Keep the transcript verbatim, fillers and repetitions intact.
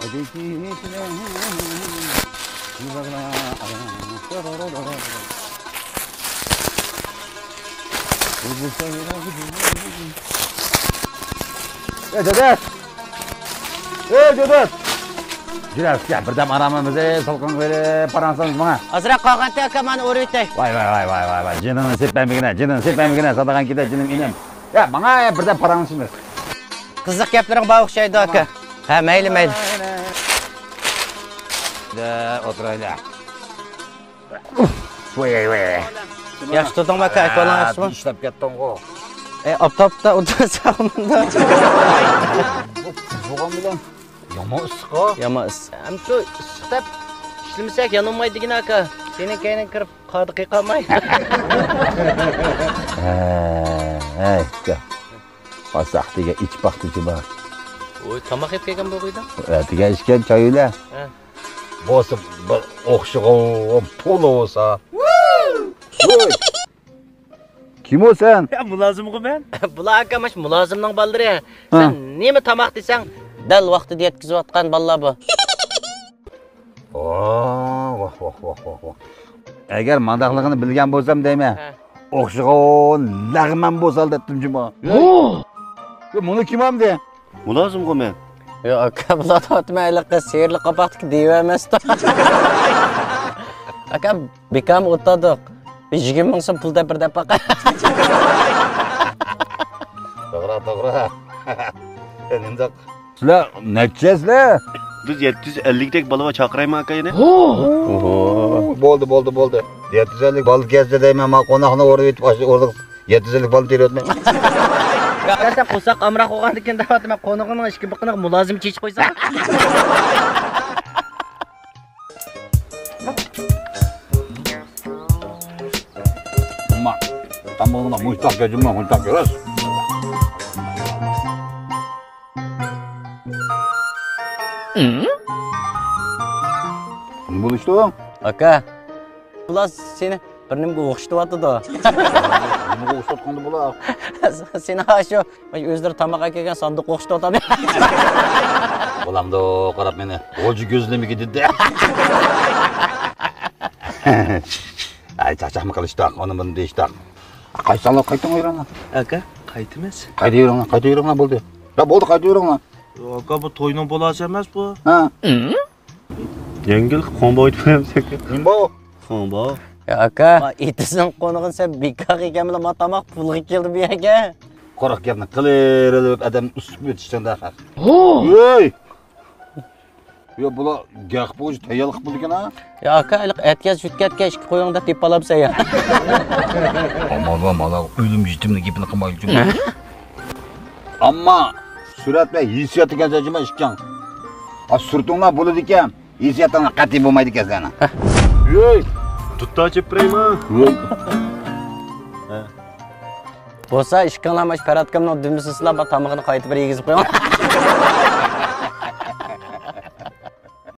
ئەي، جەدەت! ئەي، جەدەت! جۈرەسكە، بىردەم ئارامىمىزنى سالقىن قىلىپ پاراڭلىشىمىز ماڭا. ئازراق قالغانتى ئاكا، مانا ئۇرۇۋېتەي. ۋاي، ۋاي، ۋاي، ۋاي، ۋاي، ۋاي. جېنىڭنى سېتىپ بەرمىگىنە، جېنىڭنى سېتىپ بەرمىگىنە، ساتىدىغان كېتە، جېنىم ئىنىم. يا، ماڭا بىردەم پاراڭلىشىمىز. قىزىق گەپلىرىڭ بار ئوخشايدۇ، ئاكا. ھە، مەيلى، مەيلى. دە، ئولتۇرايلى. ۋاي، ۋاي. ياخشى تۇردۇڭمۇ، ئاكا؟ ئەھۋالىڭ ياخشىمۇ؟ ئىشلەپ كەتتىڭغۇ. ئەي، ئاپتاپتا ئولتۇرساق مۇندا. بۇ بولغان بىلەن يامان ئىسسىق-ھە. يامان ئىسسىق. ھەم شۇ ئىسسىق دەپ ئىشلىمىسەك يانمايدىكەن، ئاكا. سېنىڭ كەينىڭگە كىرىپ قاردا قىيقالماي. ھەي، ئۇكا. پاساق دېگەن ئىچ پاختىچى بار. ۋوي، تاماق يەپ كەلگەن بولغىيدىڭ؟ ئەتىگەن ئىچكەن چاي ئۆيلە. ھە. بولسا بىر ئوخشىغان پۇل بولسا. ۋوي! كىم ئۇ سەن؟ يا، مۇلازىمغۇ مەن. بۇلار ئاكا ماش مۇلازىمنىڭ بالىلىرى. ھە. سەن نېمە تاماق دېسەڭ، دەل ۋاقتىدا يەتكۈزۈۋاتقان بالىلار بۇ. ۋاھ، ۋاھ، ۋاھ، ۋاھ، ۋاھ. ئەگەر مانداقلىقىنى بىلگەن بولسام دەيمەن. ھە. ئوخشىغان لەغمەن بولسا دەپتىم جۇمۇ. ھو! يا، مۇنى كىم ئەمدى؟ مۇلازىمغۇ مەن. يا، ئاكا، بۇلار دەۋاتىمەن، ھېلىقى سېھىرلىك قاپاقتىكى دىۋە ئەمەستۇ. ئاكا، بىكارمۇ ئولتۇردۇق. بىر يىگىرمە مىڭ سوم پۇل دەپ بېرىپ باقاي. توغرا، توغرا. نېمىنداق؟ سىلەر نەچچە سىلەر؟ بىز يەتتە يۈز ئەللىكتەك بالا بار، چاقىرايمۇ ئاكا يەنە؟ بولدى، بولدى، بولدى. يەتتە يۈز ئەللىك بالا كەلسە دەيمەن، ما قوناقنى ئورۇپ ئېتىپ، ئاشۇ ئورۇق يەتتە يۈز ئەللىك بالىنى تېرىۋەتمەي. يا، سەن قورساق ئامراق بولغاندىكىن دەۋاتىمەن، قونىقىڭنىڭ ئىككى بىقىنىغا مۇلازىم چېچىپ قويساڭ. ئەمما تامىقىڭدا مۇشتاق كەجۈملا، مۇشتاق كۆرۈس. نېمە بولۇشتۇ؟ ئاكا، بۇلار سېنى بىر نېمىگە ئوخشىتىۋاتىدۇ. نېمىگە ئوخشاتقاندۇ بۇلار؟ سېنى ھا شۇ ئۆزلىرى تاماق ئەكەلگەن ساندۇققا ئوخشىتىۋاتىدۇ. بولامدۇ، قاراپ مېنى. غوجا كۆزلىمىگە دېدى. ئەي، چاقچاقمۇ قىلىشتاق، ئۇنى بۇنى دېيىشتاق. قايتساڭلار قايتىڭ ئۆيلەرگە. ئاكا، قايتىمىز. قايتىۋېرىڭلار، قايتىۋېرىڭلار، بولدى. يا، بولدى، قايتىۋېرىڭلار. ئاكا، بۇ توينىڭ بولاسى ئەمەس بۇ. ھە. يەڭگىل خۇڭباۋ دېمەمسەن؟ خۇڭباۋ؟ خۇڭباۋ. يا ئاكا، ئېتىزنىڭ قونىقىنى سەن بىكارغا ئىكەن بىلەن، ما تاماق پۇلغا كەلدى بۇ يەرگە. قۇرۇق گەپنى قىلىۋېرىپ ئادەمنى ئۇسسۇپ ئۆتۈشتىن دەخەق. ھو! ۋوي! يا، بۇلار گەق بويىچە تەييارلىق قىلىدىكەن ھە؟ يا ئاكا، ھېلىقى ئەتىياز يۈتكەتكەن ئىككى قويۇڭدا تېپىپ ئالامسەن يا. ئامان بار، مانا ئۆلۈم يېتىملىك گېپىنى قىلمايچۇ. ئەمما سۈرەت بىلەن ھېسسىيات دېگەن سۆز جۇما ئىككىڭ. ئا، سۈرىتىڭلار بولىدىكەن، ھېسسىياتىڭلار قەتئىي بولمايدىكەن سىلەرنىڭ. ھەي! دۇتتا چېپىپ بېرەيمۇ؟ ھەي! بولسا ئىككىڭلار ماش پەرھات ئاكامنىڭ دۈمبىسىنى سىلاپ، تامىقىنى قايتا بىر يېگۈزۈپ قويۇڭ.